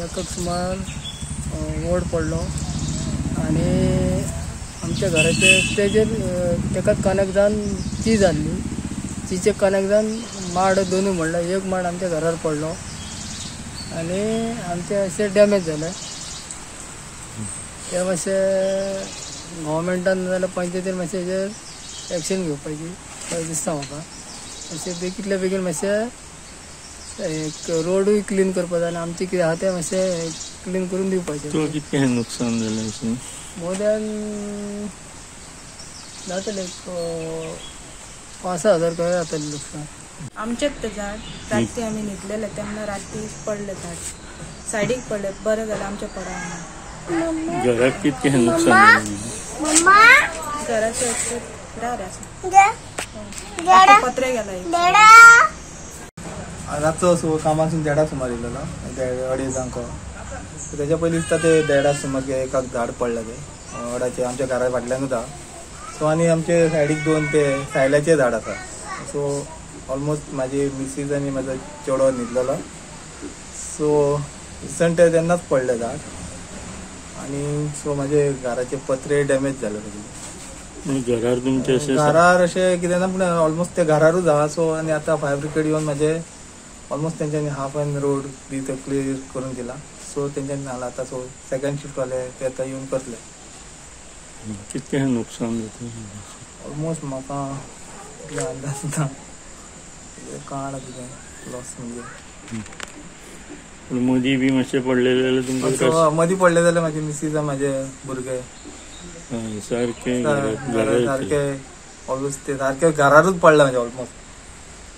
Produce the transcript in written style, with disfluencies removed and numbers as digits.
एकाक सुमार वड पडलो आनी आमच्या घराचे तेजेर तेकाच कनेक्ट जावन ची जाल्ली, चिचे कनेक्ट जावन माड दोनूय म्हणल्यार एक माड आमच्या घरार पडलो आनी आमचें अशें डॅमेज जालें. ते मातशें गव्हर्मेंटान जाल्यार पंचायतीन मातशें हेजेर एक्शन घेवपाची अशें दिसता म्हाका. अशें बेगीतल्या बेगीन मातशें एक रोडूय क्लीन करपा जाय आनी आमचें कितें आहा तें मातशें क्लीन करून दिवपाचें. तुका कितकें नुकसान जालें अशें? मोर दॅन जातलें एक 5-6 हजार खंय जातलें नुकसान. आमचेच ते झाड राती आमी न्हिदलेले तेन्ना राती पडले झाड सायडीक पडले, बरें जालें आमच्या पडना. घराक कितकें नुकसान जालें? घराचे दार आसा पत्रे गेला. रातचो असो कामासून देडा सुमार येयलेलो, 2:30 तेच्या पयलीं दिसता ते 1:30 सुमार एकाक झाड पडलें ते वडाचें आमच्या घरा फाटल्यानूच आहा. सो आनी आमचे सायडीक 2 ते सायल्याचे झाड आसा. सो ऑलमोस्ट म्हाजी मिसीज आनी म्हाजो चेडो न्हिदलेलो. सो रिसंट तेन्नाच पडलें झाड आनी सो म्हाजे घराचे पत्रे डॅमेज जाले सगळे. घरार तुमचे अशें घरार अशें कितें ना, पूण ऑलमोस्ट ते घरारूच आहा. सो आनी आतां फायर ब्रिगेड येवन म्हाजे ऑलमोस्ट तेंच्यांनी हाफ एन रोड बी ते क्लियर करून दिला. सो तेंच्यांनी जाला आतां. सो सेकंड शिफ्टवाले ते आतां येवन करतले. कितकें नुकसान जाता? ऑलमोस्ट म्हाका इतलो अंदाज ना, काड कितें लॉस म्हणजे. पूण मदीं बी मातशें पडलेलें जाल्यार तुमकां? मदीं पडलें जाल्यार म्हाजी मिसीज म्हाजे भुरगे सारकें सारकें ऑलमोस्ट ते सारकें घरारूच पडलें म्हणजे ऑलमोस्ट.